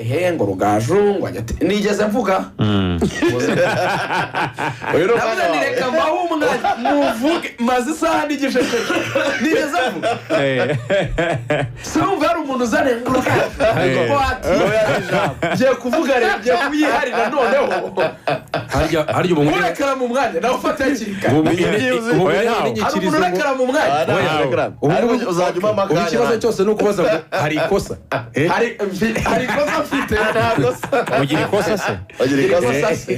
Ehe, ngo Rugaju ngo ajya nigeze mvuga. Uyu ni Navuze umwanya ni wawe. Reka mbahe umwanya muvuge, maze isaha n'igice nigeze mvuga. Sinumva hari umuntu uzane ngo Rugaju ngo ati ngiye kuvuga rero, ngiye kuyiharira noneho. Harya ubu ngubu Urekera mu mwanya nawe ufate hakiri kare. Ubu ubu Oya, ntawe. Hari umuntu urekera mu mwanya. Ah, nta Oya. Telegram. Ariko uzajya umpa Ubu akanya ikibazo nanjye. cyose ni ukubaza ngo hari ikosa? Eh? Hari ikosa mfite. Ugira ikosa se? Ugira ikosa. Ikosa se.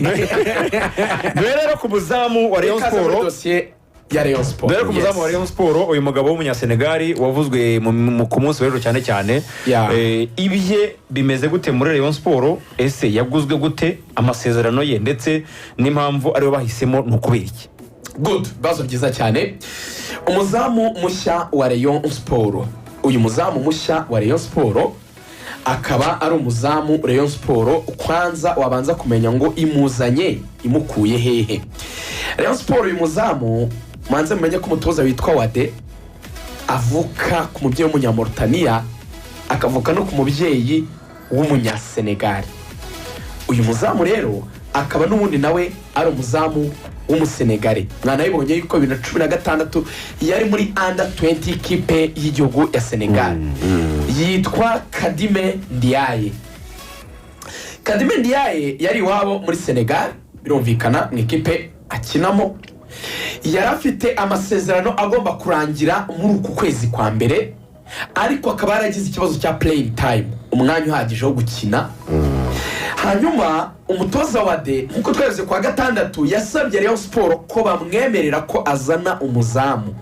Duhere rero ku muzamu wa Rayon Ikaze muri Sport. dosiye ya Rayon Sport. Duhere ku muzamu wa Rayon Sport, uyu mugabo w'Umunyasenegali wavuzwe ku munsi w'ejo cyane cyane. Ibye bimeze gute muri Rayon Sport? Ese yaguzwe gute? Amasezerano ye ndetse n'impamvu ariwe bahisemo ni ukubera iki? Good, bibazo byiza cyane. Umuzamu mushya wa Rayon Sport, uyu muzamu mushya wa Rayon Sport akaba ari umuzamu Rayon Sport kwanza wabanza kumenya ngo imuzanye imukuye hehe. Rayon Sport, uyu muzamu, manze mumenye ko umutoza witwa Wade avuka ku mubyeyi w'Umunyamorutaniya, akavuka no ku mubyeyi w'Umunyasenegali. Uyu muzamu rero akaba n'ubundi nawe ari umuzamu w'Umusenegare. Mwanabibonye yuko 2016 yari muri under 20 ikipe y'igihugu ya Senegal. Yitwa Khadime Ndiaye. Khadime Ndiaye yari iwabo muri Senegal, birumvikana mu ikipe akinamo. Yari afite amasezerano agomba kurangira muri uku kwezi kwa mbere, ariko akaba yaragize ikibazo cya playing time, umwanya uhagije wo gukina. Hanyuma umutoza Wade, nk'uko twese kwa gatandatu, yasabye Rayon Sport ko bamwemerera ko azana umuzamu.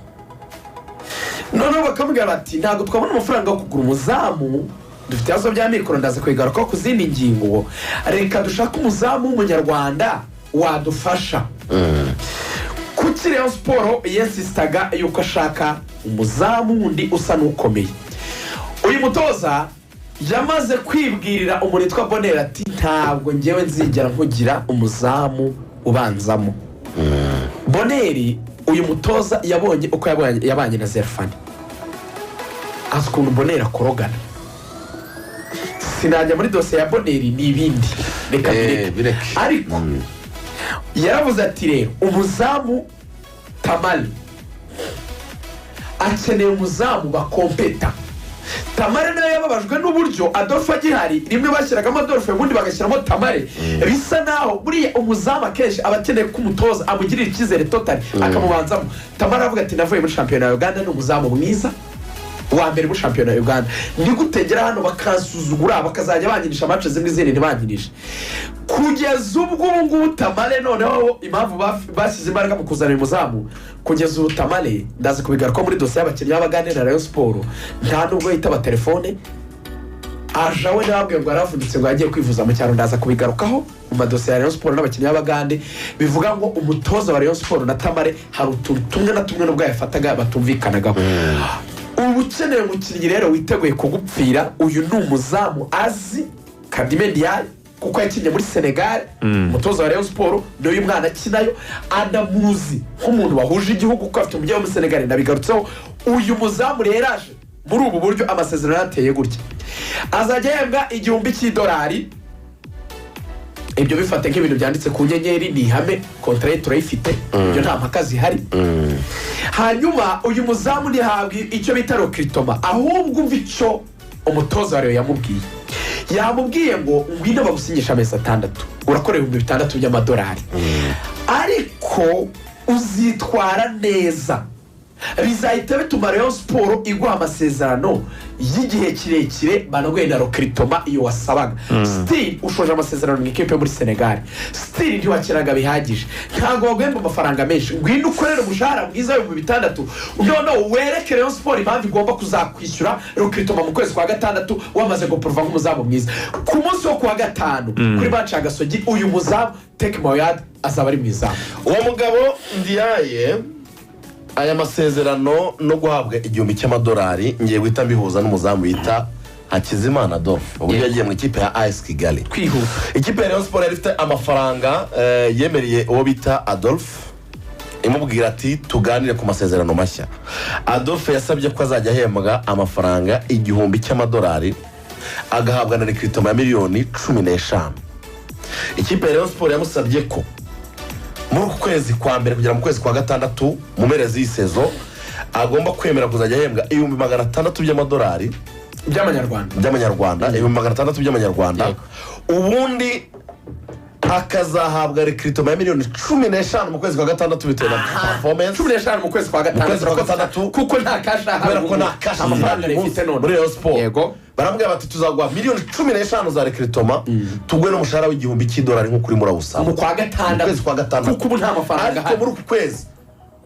Noneho bakamubwira bati: "Ntabwo twabona amafaranga yo kugura umuzamu, dufite ibibazo bya mikoro." Ndaza kubigarukaho ku zindi ngingo. "Reka dushake umuzamu w'Umunyarwanda wadufasha." Kuki Rayon Sport yensisitaga yuko ashaka umuzamu wundi usa n'ukomeye? Uyu mutoza yamaze kwibwirira umuntu witwa Bonera ati: "Ntabwo ngewe nzigera nkugira umuzamu ubanzamo." Boneri, uyu mutoza yabonye uko yabanye na Zerfani, azi ukuntu Boneri akorogana. Sinajya muri dosiye ya Boneri, ni ibindi, reka mbireke. Bireke. Ariko yaravuze ati: "Rero umuzamu Tamari akeneye umuzamu bakompeta." Tamare nawe yababajwe n'uburyo Adolphe agihari, rimwe bashyiragamo Adolphe, ubundi bagashyiramo Tamare. Bisa naho buriya umuzamu akenshi aba akeneye ko umutoza amugirira icyizere total, akamubanzamo. Tamare aravuga ati: "Navuye muri shampiyona ya Uganda, ni umuzamu mwiza wa mbere muri shampiyona ya Uganda. Ni gute ngera hano bakansuzugura, bakazajya bankinisha match zimwe, izindi ntibankinishe?" Kugeza ubwo ubu ngubu Tamare noneho, impamvu bashyize imbaraga mu kuzana uyu muzamu, kugeza ubu Tamare, ndazi kubigaruka muri dosiye y'abakinnyi b'Abagande na Rayon Sport, nta nubwo yitaba telefone. Aja we nababwiye ngo yaravunitse, ngo yagiye kwivuza mu cyaro. Ndaza kubigarukaho mu madosiye ya Rayon Sport n'abakinnyi b'Abagande. Bivuga ngo umutoza wa Rayon Sport na Tamare hari utuntu tumwe na tumwe n'ubwo yafataga batumvikanagaho. Uba ukeneye umukinnyi rero witeguye kugupfira. Uyu ni umuzamu azi Khadime Ndiaye kuko yakinnye muri Senegal. Umutoza wa Rayon Sport n'uyu mwana akinayo anamuzi nk'umuntu wahuje igihugu kuko afite umubyeyi wo muri Senegal. Ndabigarutseho. Uyu muzamu rero aje muri ubu buryo, amasezerano yateye gutya: azajya ahembwa $1,000. Ibyo bifate nk'ibintu byanditse ku nyenyeri, ni ihame, contrat ye turayifite, ibyo nta mpaka zihari. Hanyuma uyu muzamu ntihabwa icyo bita recrutement, ahubwo umva icyo umutoza wawe yamubwiye. Yamubwiye ngo: "Ngwino bagusinyisha amezi 6, urakora $6,000, ariko uzitwara neza bizahita bituma Rayon Sport iguha amasezerano y'igihe kirekire, banaguhe na recrutement iyo wasabaga." Still ushoje amasezerano mu ikipe yo muri Senegal, still ntiwakinaga bihagije, ntabwo baguhemba amafaranga menshi. Ngwino ukorere umushahara mwiza w'6,000, noneho wereke Rayon Sport impamvu igomba kuzakwishyura recrutement mu kwezi kwa gatandatu, wamaze guprova nk'umuzamu mwiza. Ku munsi wo kuwa gatanu kuri match ya Gasogi, uyu muzamu take my word azaba ari mu izamu. Uwo mugabo Ndiaye, aya masezerano no guhabwa $1,000, ngiye guhita mbihuza n'umuzamu bita Hakizimana Adolphe, uburyo yagiye mu ikipe ya AS Kigali. Twihuta. Ikipe ya Rayon Sport yari ifite amafaranga yemereye uwo bita Adolphe, imubwira ati: "Tuganire ku masezerano mashya." Adolphe yasabye ko azajya ahembwa amafaranga $1,000. Agahabwa na recrutement ya miliyoni 15. Ikipe ya Rayon Sports yamusabye ko muri uku kwezi kwa mbere kugera mu kwezi kwa gatandatu, mu mpera z'iyi saison, agomba kwemera kuzajya ahembwa 600,000 by'amadolari. By'amanyarwanda. By'amanyarwanda, 600,000 by'amanyarwanda. Ubundi akazahabwa recrutement ya miliyoni 15 mu kwezi kwa gatandatu, bitewe na performance. 15 mu kwezi kwa Mu kwezi kwa gatandatu. Gatandatu. Kuko nta cash ahari. Kubera ko nta cash amafaranga ifite none muri Rayon Sports. Baramubwira bati: "Tuzaguha miliyoni 15 za recrutement, tuguhe n'umushahara w'igihumbi cy'idolari nk'uko urimo urawusaba." Mu kwa Mu gatandatu. kwezi kwa gatandatu. Kuko ubu nta mafaranga Ariko ahari. muri uku kwezi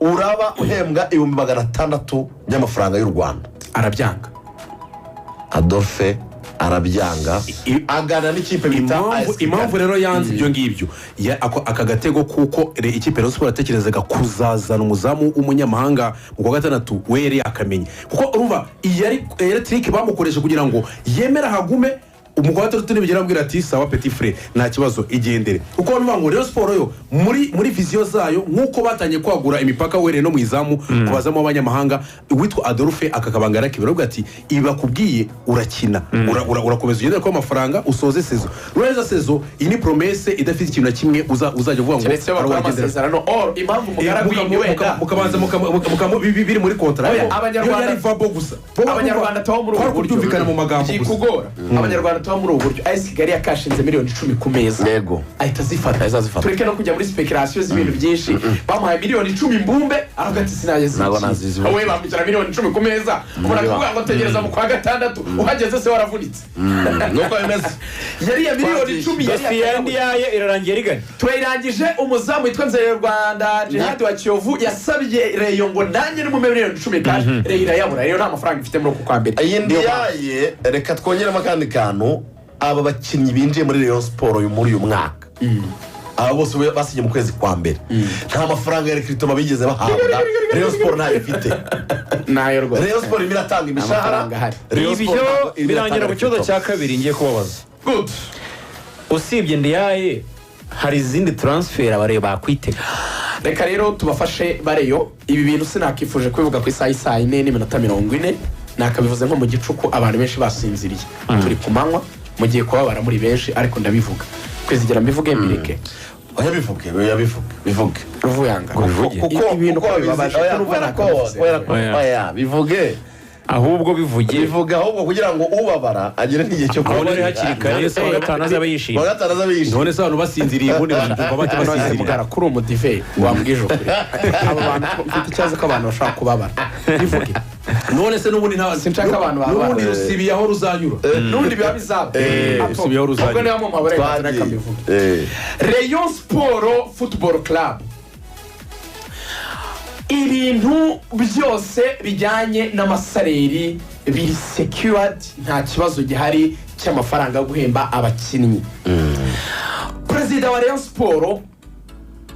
uraba uhembwa 600,000 by'amafaranga y'u Rwanda. Arabyanga. Adolphe arabyanga, aganira n'ikipe bita Impamvu AS Kigali. Impamvu rero yanze ibyo ngibyo, aka gatego, kuko ikipe ya Rayon Sports yatekerezaga kuzazana umuzamu w'umunyamahanga mu kwa gatandatu, we yari yakamenye, kuko urumva iyi yari trick bamukoresha kugira ngo yemere ahagume. Mu kwa gatandatu nibigera amubwira ati: "Sawa petit frère, nta kibazo, igendere." Kuko urumva ngo Rayon Sports yo muri vision zayo, nk'uko batangiye kwagura imipaka uhereye no mu izamu ku bazamu b'abanyamahanga, witwa Adolphe aka kabanga yarakibera, avuga ati: "Ibi bakubwiye, urakina, urakomeza ugendere kuri amafaranga, usoze saison, nurangiza saison." Iyi ni promesse idafite ikintu na kimwe uzajya uvuga ngo Keretse iyo bakora hari uwagendera. amasezerano or impamvu umugaragu yindi wenda Mukabanza biri muri contrat. Oya, Abanyarwanda- Iyo yari vabo gusa. Abanyarwanda tubaho muri ubu Kwari buryo. kubyumvikana mu magambo gusa. Byikugora. Abanyarwanda tubaho muri ubu buryo. AS Kigali yakashinze miliyoni 10 ku meza. Ahita azifata. Ahita azifata. Tureke no kujya muri speculation z'ibintu byinshi. Bamuhaye miliyoni 10 mbumbe, aravuga ati: "Sinageze." Ntabwo nazizi. Wowe bamwishyura miliyoni 10 ku meza, umuntu akavuga ngo tegereza mu kwa gatandatu, uhageze se waravunitse. Nuko bimeze. Yariya miliyoni 10 yari Dosiye ya Ndiaye irarangiye rigari. Turayirangije. Umuzamu witwa Nzeyurwanda Jihad wa Kiyovu yasabye Rayon ngo nanjye ni mu miliyoni 10 cash. Rayon irayabura. Rayon nta mafaranga ifite muri uku kwa mbere. Iyi Niyo mpamvu. Ndiaye, reka twongeremo akandi kantu. Aba bakinnyi binjiye muri Rayon Sports muri uyu mwaka, aba bose basinye mu kwezi kwa mbere, nta mafaranga ya recrutement bigeze bahabwa. Rayon Sports ntayo ifite. Nayo rwose. Rayon Sports irimo iratanga imishahara. Amafaranga ahari. Rayon Sports Ibyo ntabwo irimo birangira iratanga ku kibazo cya recrutement. kabiri ngiye kubabaza. Good. Usibye Ndiaye, hari izindi transfer abareba bakwitega? Reka rero tubafashe bareyo. Ibi bintu sinakifuje kubivuga ku isaha y'isaa 4:40, nakabivuze nko mu gicuku, abantu benshi basinziriye. Turi ku manywa, mugiye kubabara muri benshi, ariko ndabivuga. Kwizigira, mbivuge mbireke? Oya, bivuge, oya, bivuge, bivuge. Ruvuyanga. Ubivuge. Kuko Ibi bintu kuko ko bibabaje, oya, ko kubera ko nakabivuze. kubera ko Oya. Oya, bivuge. Ahubwo bivuge. Bivuge ahubwo, kugira ngo ubabara agire n'igihe cyo Aho bari hakiri kare, kuwa gatanu azaba yishimye. Kuwa gatanu azaba yishimye. None se abantu basinziriye, ubundi babyumva bate None basinziriye? mugara kuri umudive wambwije ukuri, abo bantu mfite ikibazo ko abantu bashobora kubabara, bivuge. None se n'ubundi nta Sinshaka abantu babara. N'ubundi rusibiye aho ruzanyura. N'ubundi biba bizaba. Rusibiye aho ruzanyura. Ubwo niba mumpa uburenganzira, reka Twagiye. mbivuge. Rayon Sports Football Club, ibintu byose bijyanye n'ama salaire biri secured, nta kibazo gihari cy'amafaranga yo guhemba abakinnyi. Perezida wa Rayon Sports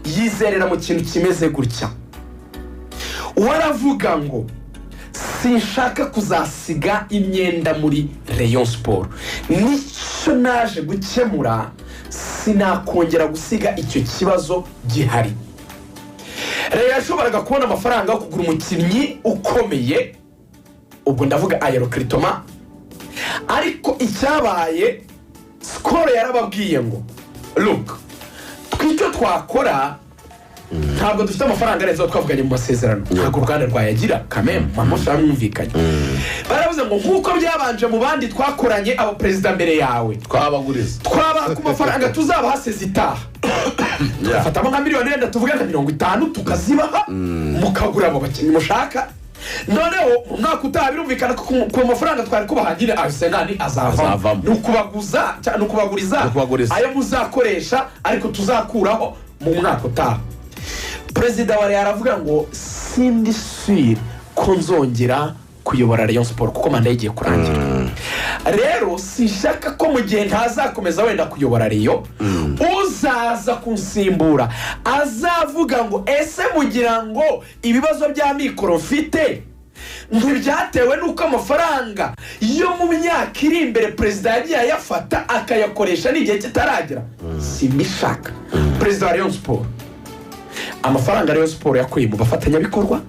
yizerera mu kintu kimeze gutya, waravuga ngo: "Sinshaka kuzasiga imyenda muri Rayon Sports, nicyo naje gukemura, sinakongera gusiga icyo kibazo gihari." Rayon yashoboraga kubona amafaranga yo kugura umukinnyi ukomeye, ubwo ndavuga aya recrutement, ariko icyabaye, Skol yarababwiye ngo: "Look, twicyo twakora, ntabwo dufite amafaranga arenze ayo twavuganye mu masezerano, ntabwo uruganda rwayagira kameme." Mamusi baramwumvikanye, baravuze ngo: "Nk'uko byabanje mu bandi twakoranye, abaperezida mbere yawe, Twabaguriza. twabaha ku mafaranga tuzabaha saison itaha, tugafatamo nka miliyoni wenda tuvuge nka 50, tukazibaha, mukagura abo bakinnyi mushaka. Noneho mu mwaka utaha birumvikana ko ku mafaranga twari kubaha nyine Arsenal azavamo." Azavamo. Ni ukubaguza ni ukubaguriza Ni ukubaguriza. ayo muzakoresha, ariko tuzakuraho mu mwaka utaha. Perezida wa Rayon aravuga ngo: "Sindi sûr ko nzongera kuyobora Rayon Sports, kuko manda ye igiye kurangira. Rero sinshaka ko mu gihe ntazakomeza wenda kuyobora Rayon, uzaza kunsimbura azavuga ngo: 'Ese mugira ngo ibibazo bya mikoro mfite ntibyatewe n'uko amafaranga yo mu myaka iri imbere perezida yagiye ayafata akayakoresha n'igihe kitaragera?' Simbishaka." Perezida wa Rayon Sports, amafaranga Rayon Sports yakuye mu bafatanyabikorwa,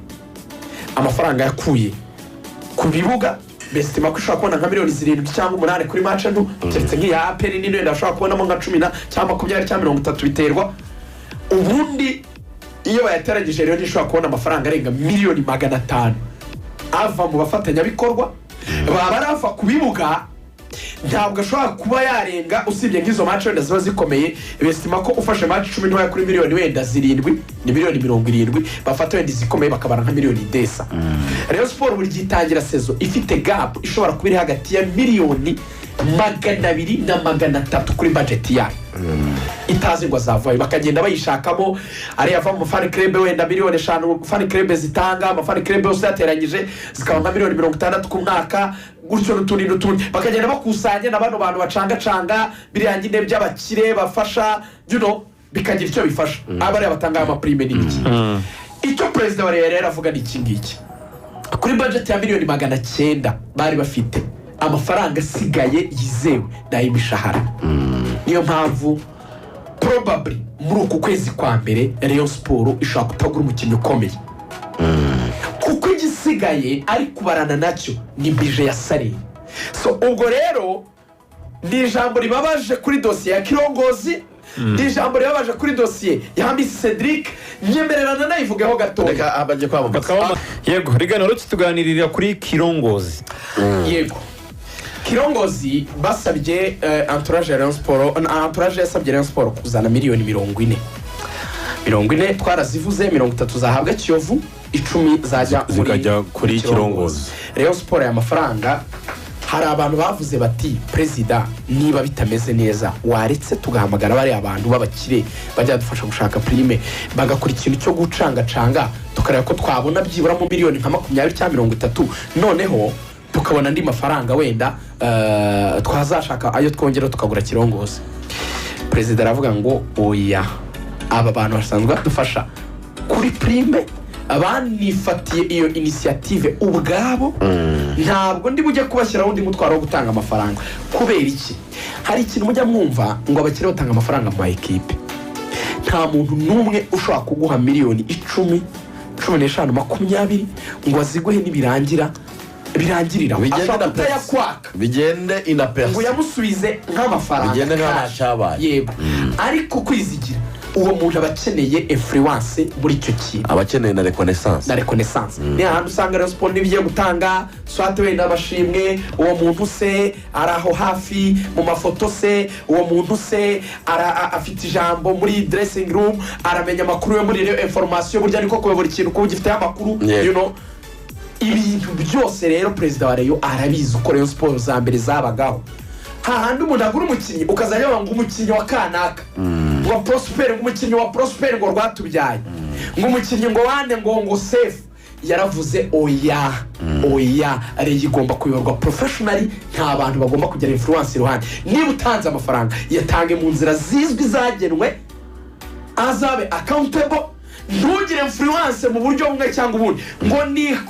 amafaranga yakuye ku bibuga Bestima ko ushobora kubona nka miliyoni 7 cyangwa 8 kuri match nto, keretse nk'iya APR nini wenda bashobora kubonamo nka 10 na cyangwa 20 cyangwa 30, biterwa. Ubundi iyo bayateranyije rero, ntishobora kubona amafaranga arenga miliyoni 500 ava mu bafatanyabikorwa, baba ari ava ku bibuga, ntabwo ashobora kuba yarenga, usibye nk'izo match wenda ziba zikomeye. Bestima ko ufashe match 10 ntoya kuri miliyoni wenda 7, ni miliyoni 70. Bafata wenda izikomeye bakabara nka miliyoni 200. Rayon Sports buri gihe itangira saison ifite gap ishobora kuba iri hagati ya miliyoni 200 na 300 kuri budget yayo, itazi ngo azavayo. Bakagenda bayishakamo, ariyo ava mu fan club, wenda miliyoni 5 fan club zitanga, ama fan club yose yateranyije zikaba nka miliyoni 60 ku mwaka, gutyo n'utundi n'utundi bakagenda bakusanya na bano bantu bacangacanga biriya nyine by'abakire bafasha, bikagira icyo bifasha aba ariya batanga ama prime n'ibiki. Icyo perezida wa Rayon rero avuga ni iki ngiki: kuri budget ya miliyoni 900 bari bafite, amafaranga asigaye yizewe ni ay'imishahara. Niyo mpamvu probably muri uku kwezi kwa mbere Rayon Sports ishobora kutagura umukinnyi ukomeye, kuko igisigaye ari kubarana nacyo ni budget ya salaire. So ubwo rero ni ijambo ribabaje kuri dosiye ya Kirongozi, ni ijambo ribabaje kuri dosiye ya Hamisi Cedric. Nyemererana nayivugeho gatoya. Reka bajye kwamamaza. Yego, rigana rero tuganirira kuri Kirongozi. Yego, Kirongozi basabye entourage ya Rayon Sports, entourage yasabye Rayon Sports kuzana miliyoni 40. 40 twarazivuze, 30 zahabwa Kiyovu, 10 zajya muri Zikajya kuri Kirongozi. Rayon Sports aya mafaranga, hari abantu bavuze bati: "Perezida, niba bitameze neza, waretse tugahamagara bariya bantu b'abakire bajya badufasha gushaka prime, bagakora ikintu cyo gucangacanga, tukareba ko twabona byibura mu miliyoni nka 20 cyangwa 30, noneho tukabona andi mafaranga wenda twazashaka ayo twongera tukagura Kirongozi." Perezida aravuga ngo: "Oya, aba bantu basanzwe badufasha kuri prime banifatiye iyo initiative ubwabo, ntabwo ndi bujye kubashyiraho undi mutwaro wo gutanga amafaranga." Kubera iki? Hari ikintu mujya mwumva ngo abakire batanga amafaranga mu ma ekipe. Nta muntu n'umwe ushobora kuguha miliyoni 10, 15, 20 ngo aziguhe nibirangira birangirira aho. Bigende Ashobora na kutayakwaka bigende ngo inaperçu yamusubize nk'amafaranga Bigende nk'aho cash. cyabaye. Yego, ariko kwizigira uwo muntu aba akeneye influence muri icyo kintu, Abakeneye na reconnaissance. Na reconnaissance. Ni ahantu usanga Rayon Sports niba igiye gutanga swate wenda abashimwe, uwo muntu se ari aho hafi mu mafoto se, uwo muntu se afite ijambo muri dressing room, aramenya amakuru yo muri iyo information. Burya niko kuyobora ikintu kuba ugifiteho amakuru. Ibintu byose rero perezida wa Rayon arabizi, uko Rayon Sports za mbere zabagaho, hahandi umuntu agura umukinnyi ukazajya bavuga ngo umukinnyi wa kanaka, ngo Prosperi, ngo umukinnyi wa Prosperi, ngo Rwatubyaye, ngo umukinnyi ngo wane, ngo sefu. Yaravuze: "Oya, oya, Rayon igomba kuyoborwa professionally, nta bantu bagomba kugira influence iruhande. Niba utanze amafaranga, yatange mu nzira zizwi zagenwe, azabe accountable, ntugire influence mu buryo bumwe cyangwa ubundi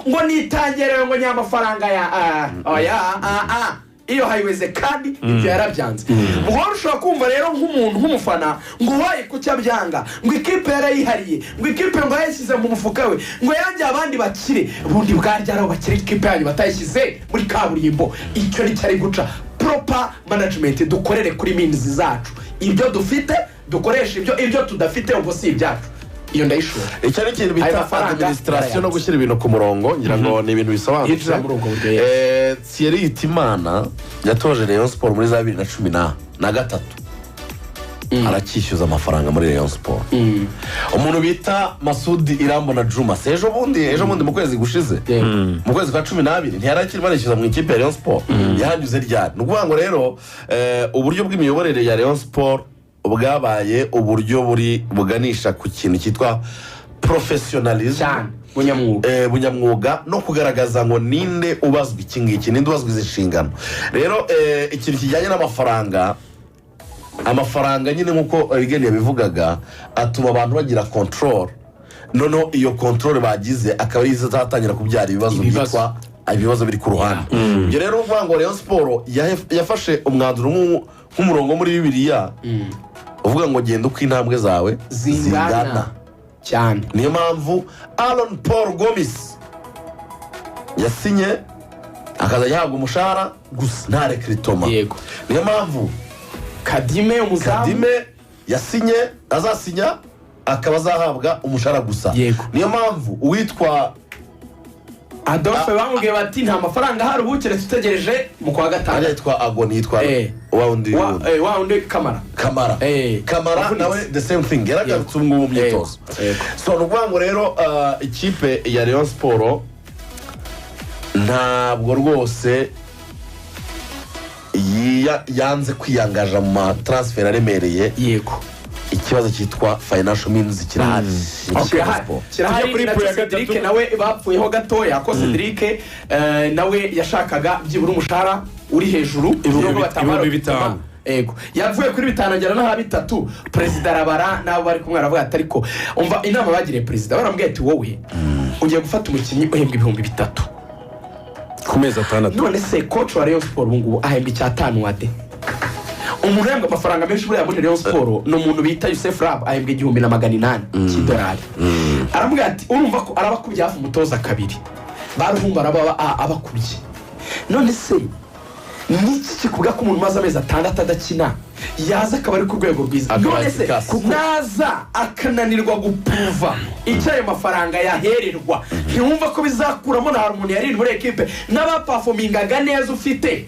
ngo nitangere ngo nyamafaranga ya ah, oya, ah, ah." Iyo hayiweze kandi ibyo yarabyanze. Ubwo ushobora kumva rero nk'umuntu nk'umufana ngo waye kuki abyanga, ngo ikipe yarayihariye, ngo ikipe ngo yayishyize mu mufuka we, ngo yangiye abandi bakire. Ubundi bwarya abo bakire ikipe yanyu batayishyize muri kaburimbo? Icyo ni cyo ari guca proper management. Dukorere kuri means zacu, ibyo dufite dukoresha ibyo tudafite ubwo si ibyacu. Iyo ndayishora. Icyo ni ikintu Ayo bita mafaranga administration no barayanze. gushyira ibintu ku murongo. Ngira ngo ni ibintu bisobanutse. Yinjira muri ubwo buryo, yes. Thierry Hitimana yatoje Rayon Sports muri za 2013, aracyishyuza amafaranga muri Rayon Sports. Umuntu bita Masudi Irambona Juma se, ejo bundi, ejo bundi mu kwezi gushize, mu kwezi kwa 12, ntiyari akirimo arishyuza mu ikipe ya Rayon Sports. Yahanyuze ryari? Ni ukuvuga ngo rero uburyo bw'imiyoborere ya Rayon Sports bwabaye uburyo buri buganisha ku kintu cyitwa professionalism. Cyane, bunyamwuga. Bunyamwuga no kugaragaza ngo ninde ubazwa iki ngiki, ninde ubazwa izi nshingano. Rero ikintu kijyanye n'amafaranga, amafaranga nyine nk'uko Rigeni yabivugaga, atuma abantu bagira control. Noneho iyo control bagize akaba ari izatangira kubyara ibibazo Ibibazo. byitwa ibibazo biri ku ruhande. Ibyo rero uvuga ngo Rayon Sports yafashe umwanzuro nk'umurongo muri Bibiliya uvuga ngo genda uko intambwe zawe zingana cyane. Niyo mpamvu Aaron Paul Gomis yasinye. Akazajya ahabwa umushahara gusa nta recrutement. Yego. Niyo mpamvu Kadime umuzamu Kadime yasinye, azasinya akaba azahabwa umushahara gusa. Yego. Niyo mpamvu uwitwa Adolphe bamubwiye bati nta mafaranga ahari ubu keretse utegereje mu kwa gatanu. Ariya yitwa Agoni, yitwa wa wundi Wa wundi Kamara. Kamara. Kamara Wavunitse. nawe the same thing, yaragarutse ubu ngubu mu myitozo. So ni ukuvuga ngo rero ikipe ya Rayon Sport ntabwo rwose yanze kwiyangaja mu matransfer aremereye. Ikibazo cyitwa financial means kirahari. Ni Okay, Kiyovu Sport. kirahari. Tujya kuri nacyo point ya Cedric gatatu. Nawe bapfuyeho gatoya ko Cedric nawe yashakaga byibura umushahara uri hejuru nubwo batamara 5,000. Ego, yavuye kuri 5 agera n'aha 3. Perezida arabara n'abo bari kumwe, aravuga ati ariko umva inama bagiriye perezida, baramubwiye ati wowe ugiye gufata umukinnyi uhembwa 3,000 ku mezi 6. None se coach wa Rayon Sport ubu ngubu ahembwa 5,000 wade? Umuntu uhembwa amafaranga menshi buriya muri Rayon Sport ni umuntu bita Youssef Rab, ahembwa 1,800 cy'idolari. Aramubwira ati urumva ko arabakubye hafi umutoza kabiri, baruhumba araba abakubye. None se niki kikubwira ko umuntu umaze amezi 6 adakina yaza akaba ari ku rwego rwiza? Akaba None se efficace. naza akananirwa gupuva icyo ayo mafaranga yahererwa, ntiwumva ko bizakuramo na hari umuntu yari muri ekipe n'abapafomingaga neza ufite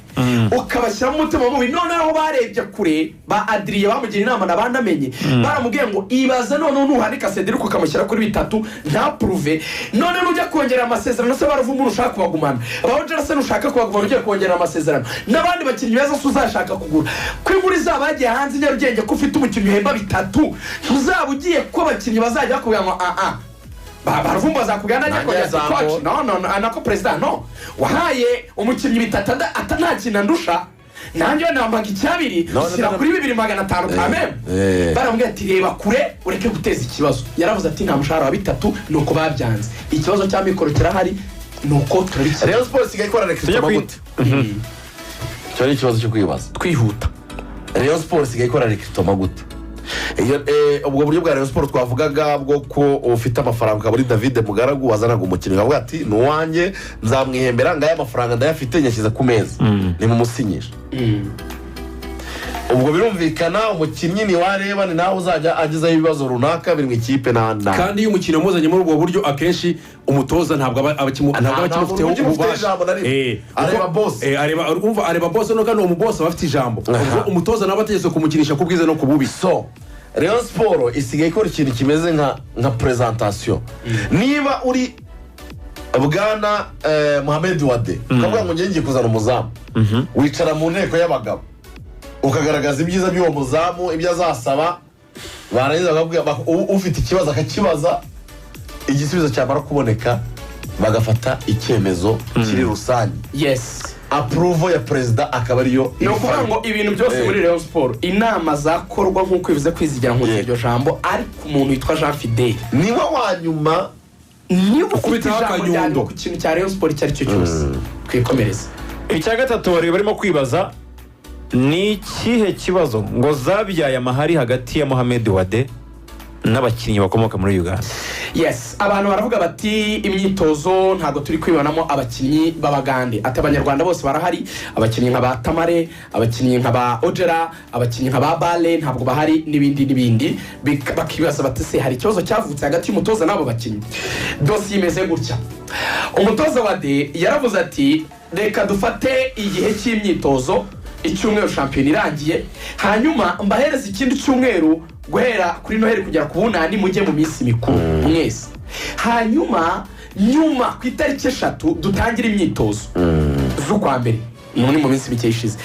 ukabashyiramo umutima mubi? Noneho barebye kure ba Adrien bamugira inama na banamenye, baramubwiye ngo ibaze noneho nuhanika Cedric ukamushyira kuri 3 ntapuruve, none nujya kongera amasezerano se baravuma ushaka kubagumana, ba Ojera se nushaka kubagumana ugiye kongera amasezerano n'abandi bakinnyi beza se uzashaka kugura, ko inkuru izaba yagiye hanze i Nyarugenge ko ufite umukinnyi uhemba 3, ntuzaba ugiye ko abakinnyi bazajya bakubwira ngo ah baravumba bazakubwira najya Nanjye kongera ati, azambo. coach, no, no, no, nako perezida no wahaye umukinnyi 3 nta kintu andusha, nanjye nambaga 2 No, no, shyira no, no. kuri 2,500 kameme. Baramubwira ati reba kure ureke guteza ikibazo. Yaravuze ati nta mushahara wa 3, nuko babyanze. Ikibazo cya mikoro kirahari, nuko turabikira. Rayon Sport isigaye ikora recrutement Tujya gute? Icyo ni ikibazo cyo kwibaza. Twihuta. Rayon Sport isigaye ikora recrutement gute? Iyo, ubwo buryo bwa Rayon Sport twavugaga bwo ko ufite amafaranga ukaba uri David Mugaragu wazanaga umukinnyi ukavuga ati ni uwanjye nzamwihembera, ngaya amafaranga ndayafite nyashyize ku meza nimumusinyishe. Ubwo birumvikana umukinnyi ni wareba ni nawe uzajya agezaho ibibazo runaka biri mu ikipe n'ahandi n'ahandi. Kandi iyo umukino wamuzanye muri ubwo buryo akenshi umutoza ntabwo aba ntabwo aba Nta akimufiteho muntu ufite ububasha. ijambo na rimwe. Areba boss. Areba, urumva areba boss, no kandi uwo boss aba afite ijambo. Ubwo umutoza nawe ategetswe kumukinisha ku bwiza no ku bubi. So Rayon Sport isigaye ikora ikintu kimeze nka presentation. Niba uri bwana Mohamed Wade ukavuga ngo ngiye kuzana umuzamu, wicara mu nteko y'abagabo ukagaragaza ibyiza by'uwo muzamu, ibyo azasaba, barangiza bakakubwira, ufite ikibazo akakibaza, igisubizo cyamara kuboneka bagafata icyemezo kiri rusange. Approval ya perezida akaba ariyo Ni ukuvuga ngo ibintu byose muri Rayon Sport inama zakorwa nk'uko bivuze kwizigira nkuzi iryo jambo, ariko umuntu witwa Jean Fidele niwe wa nyuma niba ufite Ukubitaho ijambo rya akanyundo. nyuma ku kintu cya Rayon Sport icyo ari cyo cyose, twikomereze. Icya gatatu bari barimo kwibaza ni ikihe kibazo ngo zabyaye amahari hagati ya Mohamed Wade n'abakinnyi bakomoka muri Uganda. Yes, abantu baravuga bati imyitozo ntabwo turi kwibonamo abakinnyi b'Abagande, ati abanyarwanda bose barahari, abakinnyi nka ba Tamare, abakinnyi nka ba Ojera, abakinnyi nka ba Bale ntabwo bahari n'ibindi n'ibindi. Bakibaza bati se hari ikibazo cyavutse hagati y'umutoza n'abo bakinnyi? Dosiye imeze gutya, umutoza Wade yaravuze ati reka dufate igihe cy'imyitozo icyumweru shampiyona irangiye, hanyuma mbahereze ikindi cyumweru guhera kuri Noheli kugera ku bunani mujye mu minsi mikuru mwese, hanyuma nyuma ku itariki 3 dutangire imyitozo z'ukwa mbere, none mu minsi mike ishize.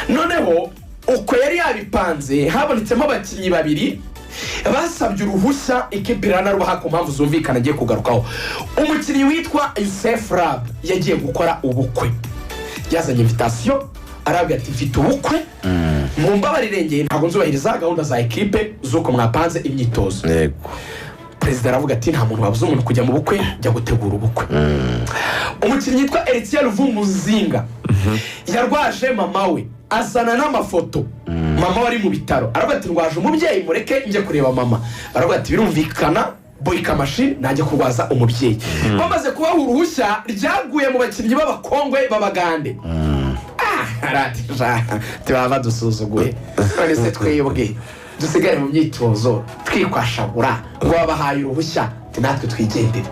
Noneho uko yari yabipanze habonetsemo abakinnyi babiri basabye uruhushya ikipe iranarubaha ku mpamvu zumvikana agiye kugarukaho. Umukinnyi witwa Youssef Rab yagiye gukora ubukwe, yazanye invitation arabwira ati mfite ubukwe mumbabarire ngeye ntabwo nzubahiriza gahunda za ekipe z'uko mwapanze imyitozo. Perezida aravuga ati nta muntu wabuza umuntu kujya mu bukwe, jya gutegura ubukwe. Umukinnyi witwa Eritiye Ruvumuzinga yarwaje mama we azana n'amafoto, mama wari mu bitaro, aravuga ati ndwaje umubyeyi mureke njye kureba mama. Baravuga ati birumvikana Boyka mashini najya kurwaza umubyeyi. Bamaze kubaha uruhushya, ryaguye mu bakinnyi b'abakongwe b'abagande. Tubaba badusuzuguye, none se twebwe dusigare mu myitozo twikwashagura ngo babahaye uruhushya, natwe twigendere?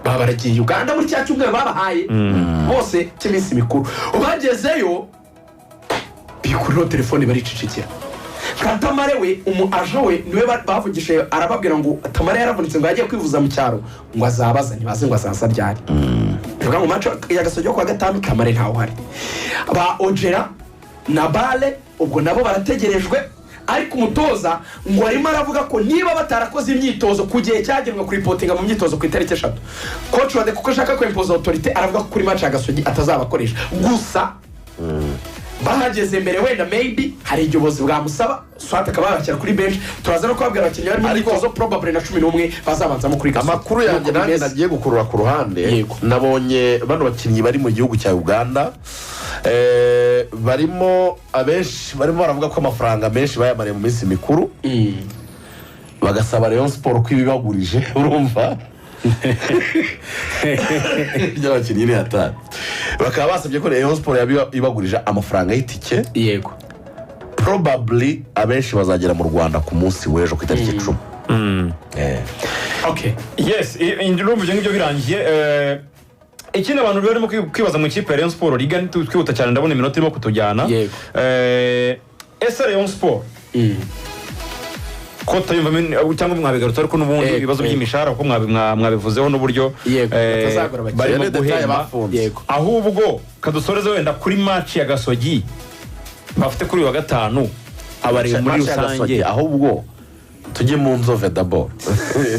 Baba baragiye Uganda muri cya cyumweru babahaye bose cy'iminsi mikuru. Bagezeyo bikuriraho telefone, baricecekera. Nka Tamare we, umu agent we niwe bavugishije, arababwira ngo Tamare yaravunitse, ngo yagiye kwivuza mu cyaro, ngo azabaza ntibaze ngo azaza ryari. Bivuga ngo match ya Gasogi yo kuwa gatanu Tamare ntawe uhari. Ba Ojera na Bale ubwo nabo barategerejwe, ariko umutoza ngo arimo aravuga ko niba batarakoze imyitozo ku gihe cyagenwe, kuripotinga mu myitozo ku itariki 3, coach Wade, kuko ashaka kwempoza autorité, aravuga ko kuri match ya Gasogi atazabakoresha. Gusa bahageze mbere, wenda maybe hari igihe ubuyobozi bwamusaba, swat akaba yabashyira kuri bench. Turaza no kubabwira abakinnyi bari mu myitozo, probably na 11 bazabanzamo kuri Gasogi. Amakuru yanjye Nuko nanjye bimeze. nagiye gukurura ku ruhande. Yego. Nabonye bano bakinnyi bari mu gihugu cya Uganda, barimo abenshi barimo baravuga ko amafaranga menshi bayamariye mu minsi mikuru, bagasaba Rayon Sport ko ibibagurije. Urumva ry'abakinnyi ni hatari, bakaba basabye ko Rayon Sport ibagurije amafaranga y'itike. Probably abenshi bazagera mu Rwanda ku munsi w'ejo ku itariki 10. Okay. Yes, ndumva ibyo ngibyo birangiye. Ikindi abantu barimo kwibaza mu ikipe ya Rayon Sport liga, twihuta cyane, ndabona iminota irimo kutujyana. Ese Rayon Sport ko tutayumva cyangwa mwabigarutse, ariko n'ubundi ibibazo by'imishahara kuko mwabivuzeho n'uburyo Batazagura abakinnyi. barimo Iyo ni détail guhemba. bafunze. Ahubwo kadusoreze wenda kuri match ya Gasogi bafite kuri uyu wa gatanu, abareba muri Match ya rusange. Gasogi, ahubwo tujye mu Nzove d'abord.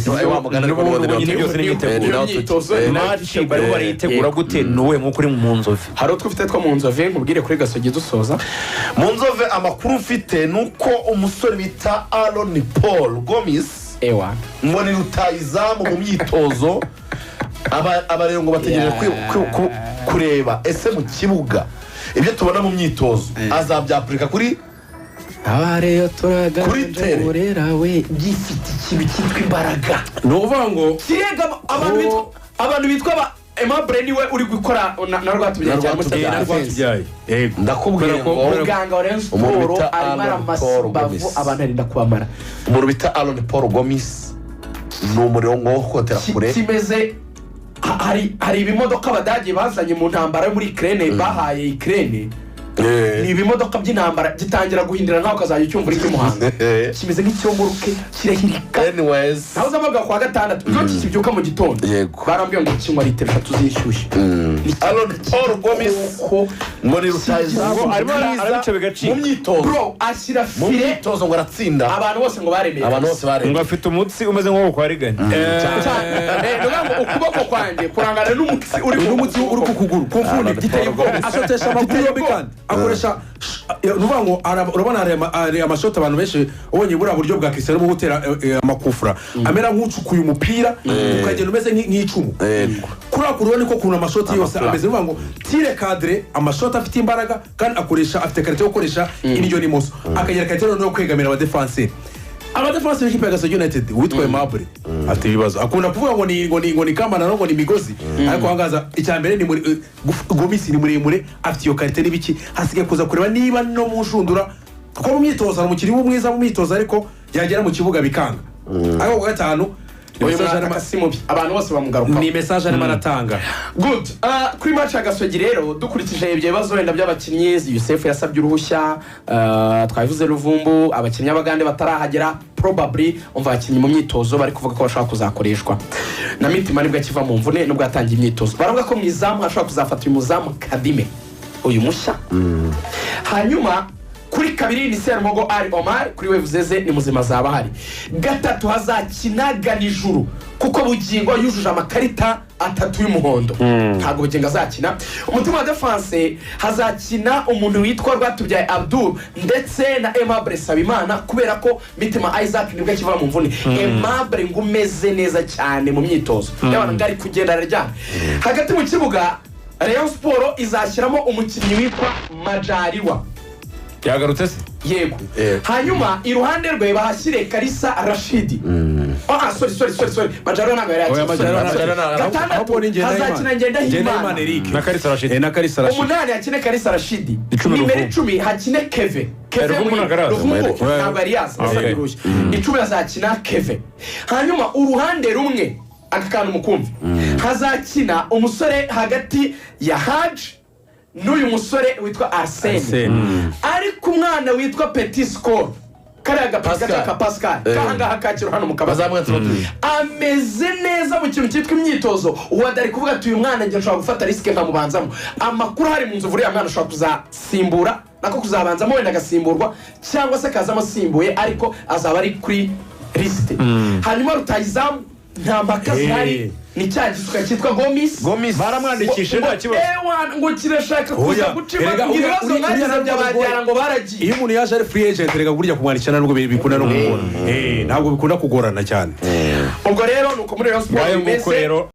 N'ubundi nyine byose ni imyiteguro. Imyitozo, Match barimo barayitegura gute? Ni uwuhe mwuka uri mu Nzove? Hari utwo ufite two mu Nzove, nkubwire kuri Gasogi dusoza. Mu Nzove amakuru mfite ni uko umusore bita Aaron Paul Gomis Ewa. ngo ni rutayizamu mu myitozo. Aba rero ngo bategereje kureba ese mu kibuga ibyo tubona mu myitozo azabyapurika kuri Abareyo Kuri turaganje tere. Murera we gifite ikintu cyitwa imbaraga Ni ukuvuga ngo kirega abantu bitwa ba Aimable, niwe uri gukora na Rwatubyaye cyane. Na Rwatubyaye. Na Rwatubyaye, yego. Ndakubwiye Kubera ko- ngo Muganga wa Rayon Umuntu Sport bita arimo Aaron aramasa Paul imbavu, Gomis. abantu arinda kubamara. Umuntu bita Aaron Paul Gomis ni umuriro wo kotera kure. Kimeze hari ibimodoka Abadage bazanye mu ntambara yo muri Ukraine, bahaye Ukraine, ni ibimodoka by'intambara, gitangira guhindura nawe ukazajya ucyumva uri Muhanga, kimeze nk'icyomuruke kirahirika. Anyways. Naho uzavuga kuwa gatandatu iyo kikibyuka mu gitondo, barambwiye ngo kinywa litiro 3 z'inshyushyu. Aaron Paul Gomis Ko ngo ni rutayizamu Ngo arimo mwiza arabica bigacika. mu myitozo. Bro, ashyira Mu fire. myitozo ngo aratsinda. Abantu bose ngo baremeye. Abantu bose Ngo baremeye. afite umutsi umeze nk'uwo kwa Rigani. Cyane. Ni ukuvuga ngo ukuboko kwanjye kurangana n'umutsi uri ku N'umutsi uri ku kuguru ku mfundi. Giteye ubwoba. Ashotesha amaguru yombi kandi akoresha, ni ukuvuga ngo urabona hari amashoti abantu benshi ubonye, buriya buryo bwa Cristiano bwo gutera amakufura, amera nk'ucukuye umupira ukagenda umeze nk'icumu. Kuriya kuri niko kuntu amashoti yose ameze. Ni ukuvuga ngo tir cadré, amashoti afite imbaraga, kandi akoresha, afite qualité yo gukoresha indyo n'imoso, akagira qualité noneho yo kwegamira abadefanseri b'ikipe ya Gasogi United. Uwitwa Aimable afite ibibazo, akunda kuvuga ngo ni kamana, ngo ni imigozi, ariko ahangaza icya mbere ni muri Gomisi ni muremure, afite iyo qualité n'ibiki. Hasigaye kuza kureba niba no mu nshundura, kuko mu myitozo hari umukinnyi mwiza mu myitozo, ariko yagera mu kibuga bikanga. Ariko ku gatanu ni Uyu message mwataka si mubi, abantu bose bamugarukaho. Ni message arimo aratanga. Good. Kuri match ya Gasogi rero, dukurikije ibyo bibazo wenda by'abakinnyi, Yusef yasabye uruhushya, twabivuze Ruvumbu, abakinnyi b'Abagande batarahagera, probably umva abakinnyi mu myitozo bari kuvuga ko bashobora kuzakoreshwa na Mitima, nibwo akiva mu mvune, nubwo yatangiye imyitozo. Baravuga ko mu izamu hashobora kuzafata uyu muzamu Kadime, uyu mushya. Hanyuma kuri kabiri ni Serumogo Ali Omar, kuri we Vuzeze ni muzima, azaba ahari. Gatatu hazakina Ganijuru, kuko Bugingo yujuje amakarita atatu y'umuhondo, ntabwo Bugingo azakina. Umutima wa défense hazakina umuntu witwa Rwatubyaye Abdul ndetse na Aimable Sabimana, kubera ko Mitima Isaac nibwo akiva mu mvune. Aimable ngo umeze neza cyane mu myitozo y'abantu, ngo ari kugenda araryana. Hagati mu kibuga Rayon Sport izashyiramo umukinnyi witwa Majariwa. Yagarutse se? Yego. Yego. Hanyuma iruhande rwe bahashyire Karisa Rashidi. Ah, sorry, sorry, sorry, sorry, Majaro ntabwo yari Oya, yakina. Majaro Sorry, ntabwo- sorry. Gatandatu Ahubwo ni Ngendahimana. hazakina Ngendahimana. Ngendahimana Eric. Na Kalisa Rashidi. Na Kalisa Rashidi. Umunani hakine Karisa Rashidi. 10 Nimero Ruvumbu. 10 hakine Keve. Keve Ruvumbu ntabwo araza. Ruvumbu Oya. ntabwo yari yaza. Okay. Yasabye uruhushya. 10 hazakina Keve. Hanyuma uruhande rumwe, aka kantu mukumve, hazakina umusore hagati ya Haji n'uyu musore witwa Arsene. Arsene. Ariko umwana witwa Petit Score, kariya gapeti Pascal. gato ka Pascal kahangaha Kacyiru hano mu kabari, Bazamwatse batuje. Ameze neza mu kintu cyitwa imyitozo. Uwada ari kuvuga ati: "Uyu mwana njye nshobora gufata risk nkamubanzamo." Amakuru hari mu nzu, uriya mwana ashobora kuzasimbura, nako kuzabanzamo, wenda agasimburwa cyangwa se akazamo asimbuye, ariko azaba ari kuri liste. Hanyuma rutayizamu nta mpaka zihari, ni cya gisuka cyitwa Gomis. Gomis. Baramwandikishije, nta kibazo. Ewa, ngo kirashaka kuza Oya, guca erega ibibazo mwagize uriya bya ntabwo Babyara ngo baragiye. Iyo umuntu yaje ari free agent, reka burya kumwandikira ntabwo bikunda no kugora. Ntabwo bikunda kugorana cyane. Ubwo rero ni uko muri Rayon Sports Ngayo nguko bimeze. rero.